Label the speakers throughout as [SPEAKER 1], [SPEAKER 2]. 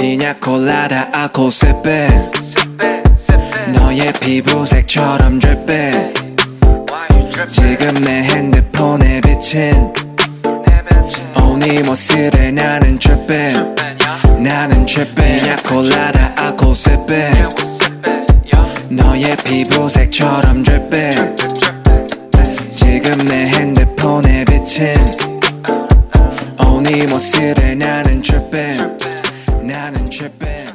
[SPEAKER 1] 피냐콜라다 알콜 sipping. 너의 피부색처럼 dripping. 지금 내 핸드폰에 비친 오 네 모습에 나는 tripping. 나는 tripping. 피냐콜라다 알콜 sipping. 너의 피부색처럼 dripping. 지금 내 핸드폰에 비친 오 네 모습에 나는 tripping. 나는 tripping.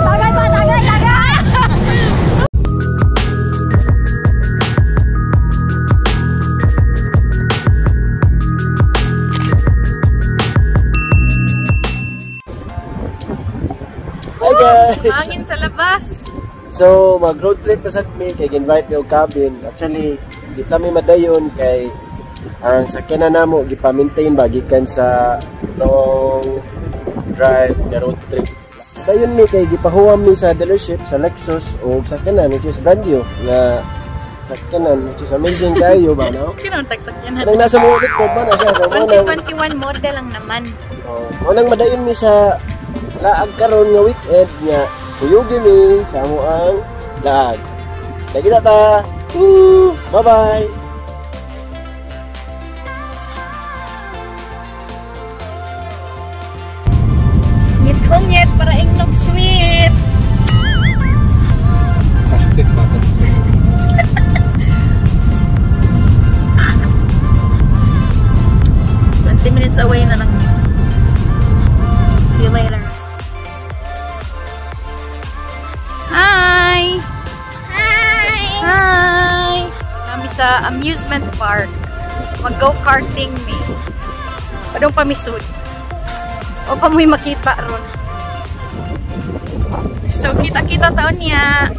[SPEAKER 2] Tagay pa, tagay, tagay!
[SPEAKER 3] Hi guys!
[SPEAKER 2] Hangin sa labas!
[SPEAKER 3] So, mag road trip na sad mi kay invite mi og cabin. Actually, di ta mi madayon kay ang sakyanan namo gipa-maintain ba gikan sa long drive nga road trip. Dayon mi kay gipahuwam mi sa dealership sa Lexus og sakyanan which is brand new nga sakyanan which is amazing kayo ba, no?
[SPEAKER 2] Sino ang tagsakyanan?
[SPEAKER 3] Kanang nasa mo ulit ko ba na siya? So, mo nang
[SPEAKER 2] 2021 model lang naman.
[SPEAKER 3] Oh, mo nang madayon mi sa laag karon nga weekend nga kuyugi mi sa amo ang laag. Kita ta. Woo! Bye-bye.
[SPEAKER 2] Ngit-hungit para ingnog sweet.
[SPEAKER 4] Positive ba?
[SPEAKER 2] 20 minutes away na lang. See you later. Hi! Hi! Hi! Kami sa amusement park. Mag-go-karting mi. Padong pamisud. O pa mo'y makita ron. So, kita-kita taon niya.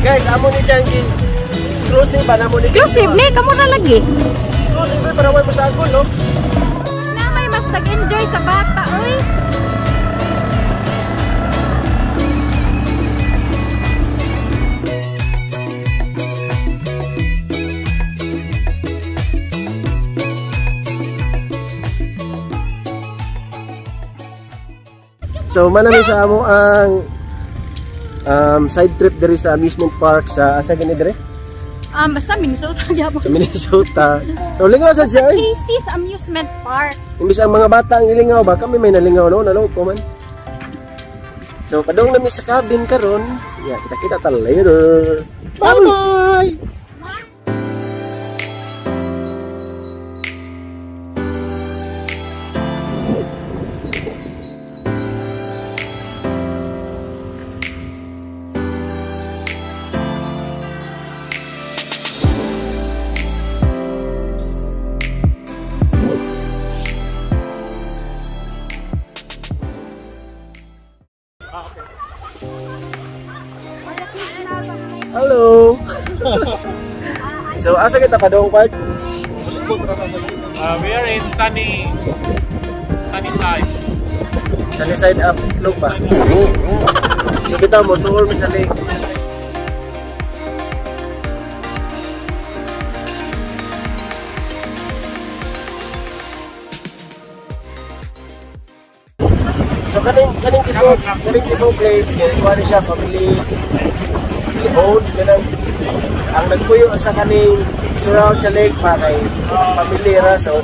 [SPEAKER 3] Guys, amo ni siyang exclusive ba namo ni?
[SPEAKER 2] Exclusive ni, kamo na lagi.
[SPEAKER 3] Exclusive ba para way mo sa agol, no?
[SPEAKER 2] Na may mas nag-enjoy sa bata, oy.
[SPEAKER 3] So, manami sa amo ang side trip diri sa amusement park sa asa gani diri?
[SPEAKER 2] Basta Minnesota gyapon.
[SPEAKER 3] Sa Minnesota. So lingaw sa siya.
[SPEAKER 2] Casey's Amusement Park.
[SPEAKER 3] Imbis ang mga bata ang ilingaw ba kami may nalingaw no, naloko man. So padung nami sa cabin karon. Ya, kita-kita ta later. Bye-bye. Hello. So asa kita padung park?
[SPEAKER 4] We are in sunny side.
[SPEAKER 3] Sunny side up itlog ba? So kita mo tour mi sa lake. So Kaning Tibog Lake, kay kuha ni siya family owned kanang ang nagpuyo sa kaning surround sa lake pa kay family ra, so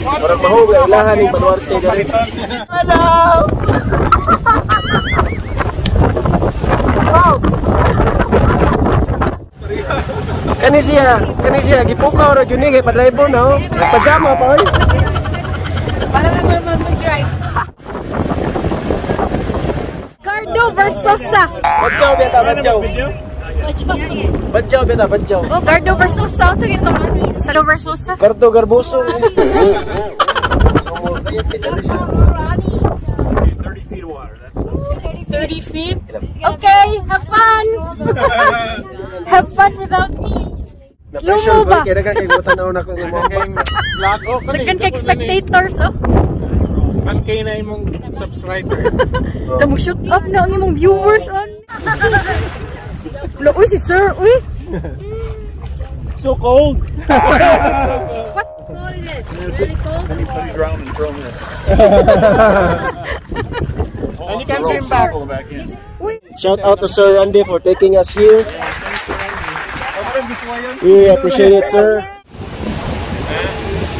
[SPEAKER 3] murag mahog ang ilahan ning baluarte diri. Hello! Wow! Kani siya gipukaw ra gyud ni kay pa-driver na oh. Nagpajama pa oy.
[SPEAKER 2] Para naman mag-drive. Cardo Versosa.
[SPEAKER 3] Badyaw beta, badyaw. Badyaw beta, badyaw.
[SPEAKER 2] Oh, Gardo Versosa. Unsa gyud tong Gardo Versosa?
[SPEAKER 3] Gardo Garboso.
[SPEAKER 4] 30 feet of water. That's
[SPEAKER 2] 30 feet. Okay, have fun. Have fun without me.
[SPEAKER 3] Na-pressure
[SPEAKER 2] Lumo ba?
[SPEAKER 3] ko kaya daghan kay tanaw na ko nga mo.
[SPEAKER 4] Vlog. Oh, kani.
[SPEAKER 2] Daghan kay spectators oh.
[SPEAKER 4] 1K na imong subscriber.
[SPEAKER 2] Oh. Mo shoot up na ang imong viewers on. Lo, uy si sir, uy.
[SPEAKER 3] So cold.
[SPEAKER 2] What's cold? Really cold.
[SPEAKER 4] Drown and throw this. And you can swim back. Back in.
[SPEAKER 2] Uy,
[SPEAKER 3] Shout out to Sir Andy for taking us here. We appreciate it, sir.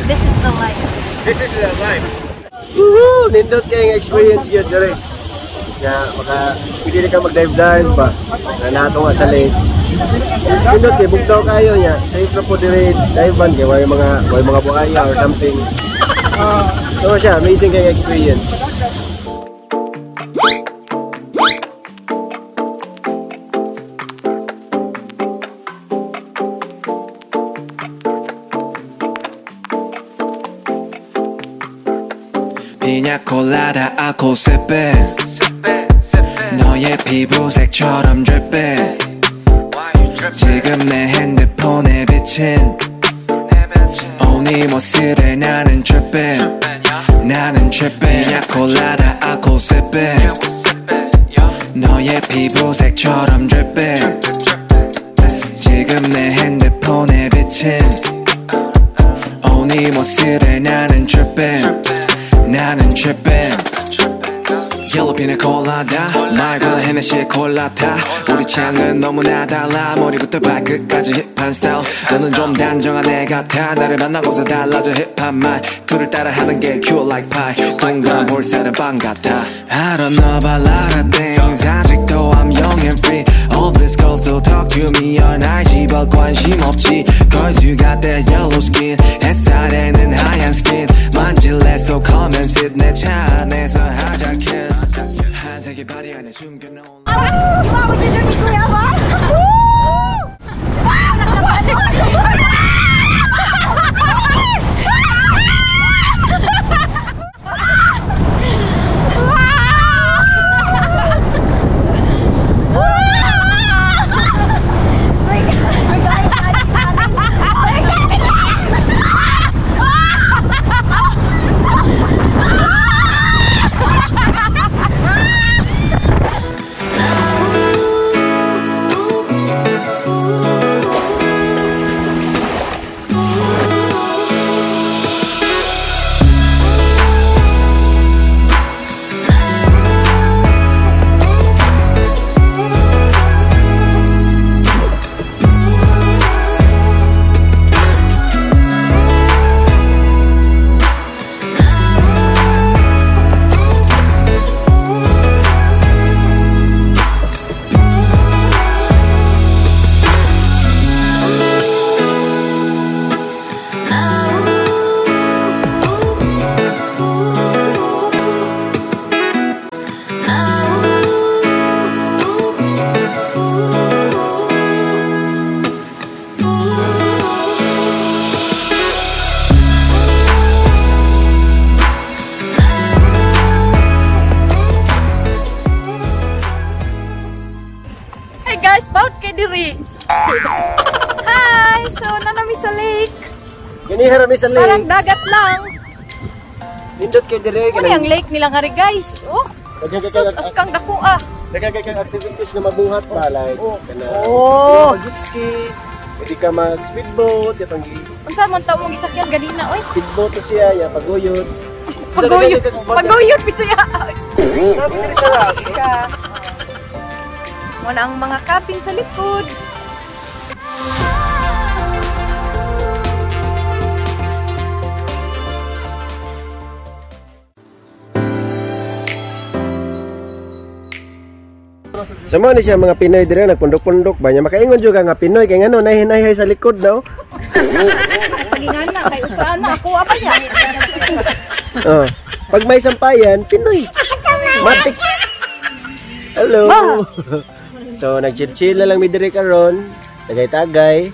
[SPEAKER 2] This is the life.
[SPEAKER 4] This is the life.
[SPEAKER 3] Woohoo! Nindot kay experience yun diri. Nga maka pwede ka mag-dive dive ba. Na nato nga sa lake. Nindot kay bugtaw kayo niya. Safe na po diri dive ban kay way mga buhaya or something. So siya, amazing kay experience.
[SPEAKER 1] 피냐콜라다 아코 sippin'. 너의 피부색처럼 drippin'. 지금 내 핸드폰에 비친 오, 네 모습에 나는 trippin'. 나는 trippin'. 피냐콜라다 아코 sippin'. 너의 피부색처럼 drippin'. 지금 내 핸드폰에 비친 오, 네 모습에 나는 trippin'. 나는 trippin'. Yellow 피나 콜라다 말고는 헤네시에 콜라 타. 우리 취향은 너무나 달라. 머리부터 발끝까지 힙한 스타일. 너는 좀 단정한 애 같아. 나를 만나고서 달라져. 힙한 말투를 따라하는 게 cute like pie. 동그란 볼살은 빵 같아. I don't know about a lot of things. 아직도 I'm young and free. All these girls still talk to me on IG but 관심 없지. 'Cause you got that yellow skin. 햇살에는 하얀 skin. 만질래? So come and sit. 내 차 안에서 하자 kiss. 한색의 바리 안에 숨겨놓은
[SPEAKER 2] Iba mo dyan ni Kuya ba? Hey guys, bout kay diri. Hi! So, nanami sa lake.
[SPEAKER 3] Ganiha ra mi sa
[SPEAKER 2] Parang
[SPEAKER 3] lake.
[SPEAKER 2] Dagat lang.
[SPEAKER 3] Nindot kay diri.
[SPEAKER 2] Ano yung lake nila nga rin, guys? Oh,
[SPEAKER 3] Daghan kay
[SPEAKER 2] sus, askang dako ah.
[SPEAKER 3] Daghan kay activities nga mabuhat pa like kana.
[SPEAKER 2] Oh.
[SPEAKER 3] Jet ski, pwede ka mag speedboat, ya pang
[SPEAKER 2] Unsa man ta mong gisakyan ganina, oy?
[SPEAKER 3] Speedboat to siya, ya paguyod.
[SPEAKER 2] Pagoyot. Pagoyot Bisaya.
[SPEAKER 3] Nami diri sa rush.
[SPEAKER 2] Wala ang mga cabin sa likod.
[SPEAKER 3] So mo ni siya mga Pinoy dire nagpundok-pundok ba niya makaingon jud ka nga Pinoy kay ngano nahinayhay sa likod no.
[SPEAKER 2] Pagingan na kay usaan na ako apa niya.
[SPEAKER 3] Oh. Pag may sampayan, Pinoy. Matik. Hello. So nag-chill-chill na lang mi dire karon, tagay-tagay.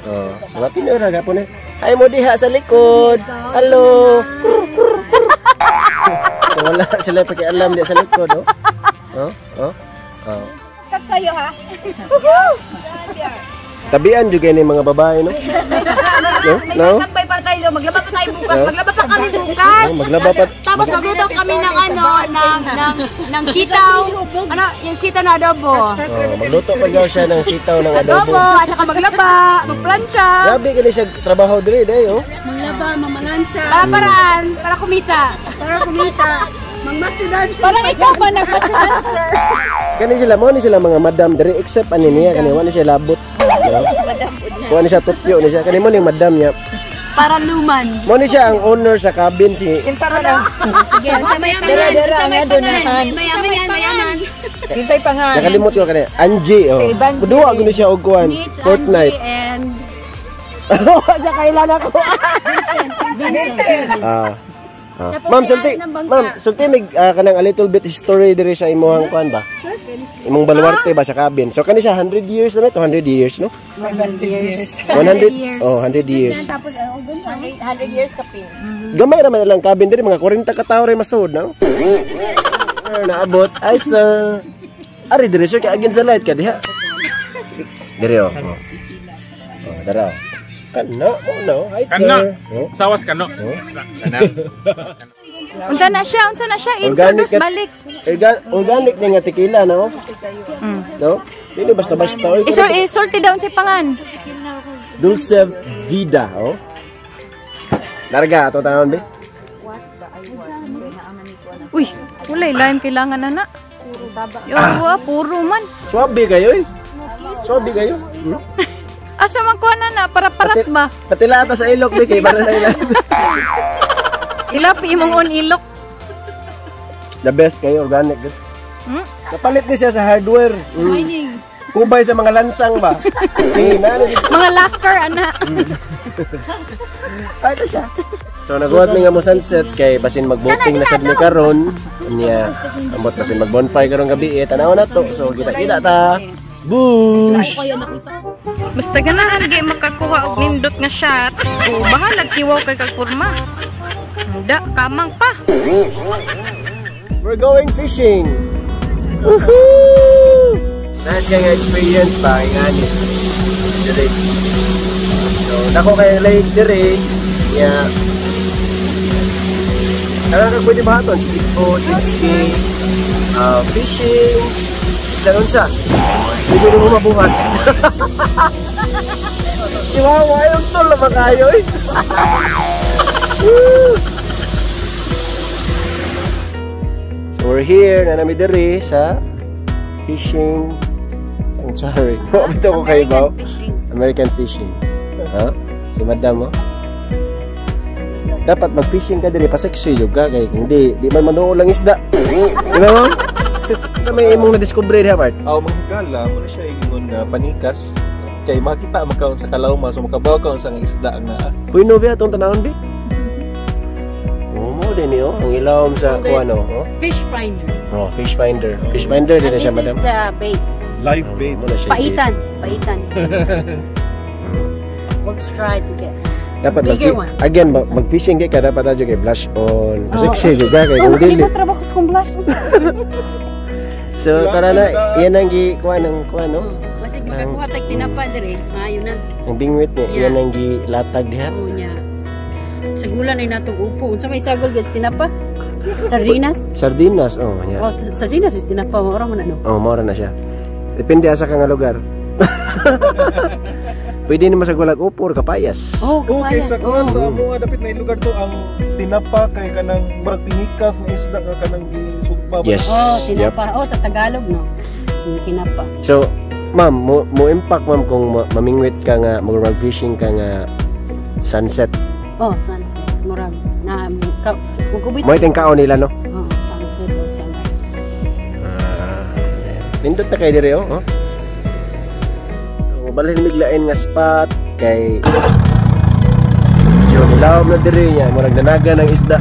[SPEAKER 3] Oh, mga Pinoy ra gapon eh. Ay mo diha sa likod. Hello. So, wala sila pakialam diha sa likod, oh. Oh, oh. Oh.
[SPEAKER 2] Cut sa'yo ha.
[SPEAKER 3] Tabian jud ni mga babae, no? No? No?
[SPEAKER 2] Sampay pa tayo, maglaba pa tayo bukas,
[SPEAKER 3] Huh?
[SPEAKER 2] maglaba pa kami bukas.
[SPEAKER 3] Oh, maglaba pa.
[SPEAKER 5] Tapos magluto kami ng ano, ng sitaw. Ano, yung sitaw na adobo.
[SPEAKER 3] Oh, magluto pa daw siya ng sitaw ng adobo.
[SPEAKER 5] Adobo, at saka maglaba, magplantsa.
[SPEAKER 3] Grabe kini siya trabaho diri day, oh.
[SPEAKER 5] Maglaba, mamalansa. Para paraan, para kumita. Para kumita. Magmacho dancer.
[SPEAKER 2] Parang ikaw ba nagmacho dancer?
[SPEAKER 3] Kani sila mo ni sila mga madam diri except ani niya kani wa ni siya labot. No? Wa ni siya tutyo ni siya kani mo ni madam niya.
[SPEAKER 5] Para luman.
[SPEAKER 3] Mo ni siya ang owner sa cabin si
[SPEAKER 6] Kinsa man ang sige, unsa may pangan? Dara nga dunahan.
[SPEAKER 5] Mayaman yan, mayaman.
[SPEAKER 6] Kinsay pangan?
[SPEAKER 3] Nakalimot ko kani Angie, oh. Duwa gyud siya og kuan
[SPEAKER 5] Mitch,
[SPEAKER 3] fortnight.
[SPEAKER 5] Angie, and
[SPEAKER 3] Wa siya kailan ako.
[SPEAKER 5] Vincent.
[SPEAKER 3] Ah. Ah.
[SPEAKER 5] Siya po
[SPEAKER 3] Ma'am,
[SPEAKER 5] may-ari
[SPEAKER 3] sulti,
[SPEAKER 5] ng bangka.
[SPEAKER 3] ma'am, sulti mig kanang a little bit history diri sa imong kuan ba? Imong baluarte ba sa cabin. So kani siya 100 years na 200 years, no?
[SPEAKER 6] 100 years.
[SPEAKER 3] 100 Oh, 100 years.
[SPEAKER 5] Tapos, 100 years kapin.
[SPEAKER 3] Gamay ra man ilang cabin diri, mga 40 ka tawo ra masuod, no? Sir, naabot. Ay sir. Ari diri sir kay against the light ka diha. Diri oh. Oh, oh dara. Kana, oh no. Hi sir.
[SPEAKER 4] Kana.
[SPEAKER 3] Oh.
[SPEAKER 4] Sawas kano. Kana.
[SPEAKER 2] Unsa na siya? Unsa na siya?
[SPEAKER 3] Organic
[SPEAKER 2] Introduce balik.
[SPEAKER 3] Organic ni nga tequila, no? No? Dili basta-basta oy.
[SPEAKER 2] Isulti daw si pangan.
[SPEAKER 3] Dulce Vida, oh. Larga ato tangon be.
[SPEAKER 2] Uy, walay lime kailangan na na. Yo, puro man.
[SPEAKER 3] Swabe kayo eh. Swabe kayo. Hmm?
[SPEAKER 2] Asa man kuha na na para parat ba?
[SPEAKER 3] Patila ata sa ilok be kay para na ilan.
[SPEAKER 2] Ilapi imong on ilok.
[SPEAKER 3] The best kayo organic.
[SPEAKER 2] Hmm?
[SPEAKER 3] Napalit ni siya sa hardware.
[SPEAKER 5] Mining.
[SPEAKER 3] Kubay sa mga lansang ba? Sige, na
[SPEAKER 2] Mga lacquer ana.
[SPEAKER 3] Ay, ito siya. So naghuwat mi nga mo sunset kay basin magboating na sad mi karon. Unya, ambot basin mag-bonfire karong gabi eh. Tanaw na to. So kita-kita ta. Bush!
[SPEAKER 2] Basta ganahan gay makakuha og nindot nga shot. O bahalag kiwaw kay kag porma. Muda kamang pa.
[SPEAKER 3] We're going fishing. Woohoo! Nice kay nga experience ba kay ngani. Dire. So dako kay lake dire. Yeah. Tara ka pwede ba speedboat, jet ski, fishing, sa unsa. Pwede mo mabuhat. Iwawa yung tol na makayo eh. So we're here na nami diri sa fishing sanctuary. Ito ko kayo ba? American fishing. Ha? Si madam mo. Dapat mag-fishing ka diri pa-sexy jud ka kay hindi di man manuol lang isda. Di ba ma'am? Sa may imong na-discover diha part?
[SPEAKER 7] Aw mga higala mo na siya ingon nga panikas kay makita man kaon sa kalawma so makabaw kaon sa nga isda nga.
[SPEAKER 3] Puy no ba atong tanawon bi? Oh, mo din niyo ang ilawom sa kuan oh.
[SPEAKER 5] Fish finder.
[SPEAKER 3] Oh, fish finder. Fish finder din
[SPEAKER 5] And
[SPEAKER 3] na siya
[SPEAKER 5] this
[SPEAKER 3] madam.
[SPEAKER 5] is the bait.
[SPEAKER 7] Live bait.
[SPEAKER 3] Mo na siya
[SPEAKER 5] Paitan. Paitan. Let's try to get.
[SPEAKER 3] Dapat
[SPEAKER 5] Bigger one.
[SPEAKER 3] again mag-fishing kay ka dapat adyo kay blush on. Sexy jud ka kay
[SPEAKER 5] Oh,
[SPEAKER 3] kung dili.
[SPEAKER 5] nakalibot ra ba ko sa kong blush?
[SPEAKER 3] So tara na, iyan ang gi kuan ang kuan no.
[SPEAKER 5] Basig makakuha tag tinapa diri. Maayo na.
[SPEAKER 3] Ang bingwit ni
[SPEAKER 5] Yeah.
[SPEAKER 3] iyan ang gilatag diha.
[SPEAKER 5] Oo niya. Sagulan ay natong upo. Unsa may sagol guys tinapa? Sardinas?
[SPEAKER 3] Sardinas oh nya.
[SPEAKER 5] Oh, sardinas is tinapa mao ra man ano.
[SPEAKER 3] Oh, mora na siya. Depende asa ka nga lugar. Pwede naman sa gulag upor kapayas.
[SPEAKER 5] Oh,
[SPEAKER 7] Okay,
[SPEAKER 5] kapayas.
[SPEAKER 7] sa kuan
[SPEAKER 5] Oh.
[SPEAKER 7] sa amo nga dapit na lugar to, ang tinapa kay kanang murag pinikas nga isda nga kanang gisugba ba?
[SPEAKER 3] Yes.
[SPEAKER 5] Oh, tinapa. Oh, sa Tagalog, no? Yung tinapa.
[SPEAKER 3] So, ma'am, mo impact, ma'am, kung mamingwit ka nga mag fishing ka nga sunset.
[SPEAKER 5] Oh, sunset. Murag na ka, mugubit.
[SPEAKER 3] Mo iting kaon nila, no?
[SPEAKER 5] Oh, sunset o sunrise.
[SPEAKER 3] Ah, nindot na kay dire, oh. Oh. So, balhin miglain nga spot kay medyo nilawom na dire niya, murag nanaga ng isda.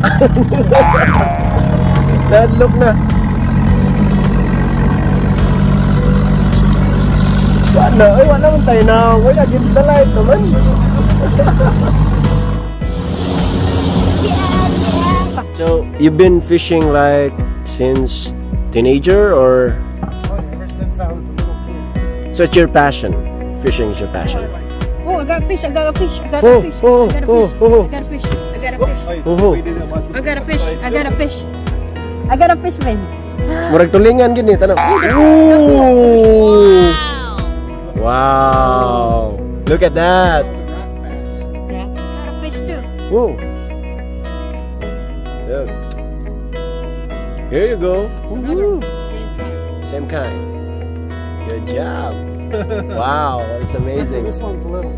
[SPEAKER 3] Nadlok na. Wala, ay, wala man tayo na. Wala, against the light naman. So, you've been fishing like since teenager or
[SPEAKER 7] Oh, ever since I was a little kid.
[SPEAKER 3] So it's your passion? Fishing is your passion.
[SPEAKER 5] Oh, I got fish. I got a fish. I got
[SPEAKER 3] Oh,
[SPEAKER 5] a fish.
[SPEAKER 3] oh,
[SPEAKER 5] I got a
[SPEAKER 3] oh,
[SPEAKER 5] fish.
[SPEAKER 3] oh.
[SPEAKER 5] I got a fish. I got a fish.
[SPEAKER 7] Ay,
[SPEAKER 3] Oho.
[SPEAKER 7] pwede na mag-
[SPEAKER 5] I got a fish. I got a fish. I got a fish, Vince.
[SPEAKER 3] Murag tulingan gini tanaw. Ooh! Wow! Look at that.
[SPEAKER 5] Yeah. I got a fish too.
[SPEAKER 3] Whoa. Look. Here you go. Woohoo.
[SPEAKER 5] Same kind.
[SPEAKER 3] Same kind. Good job. Wow, it's amazing.
[SPEAKER 7] This one's little.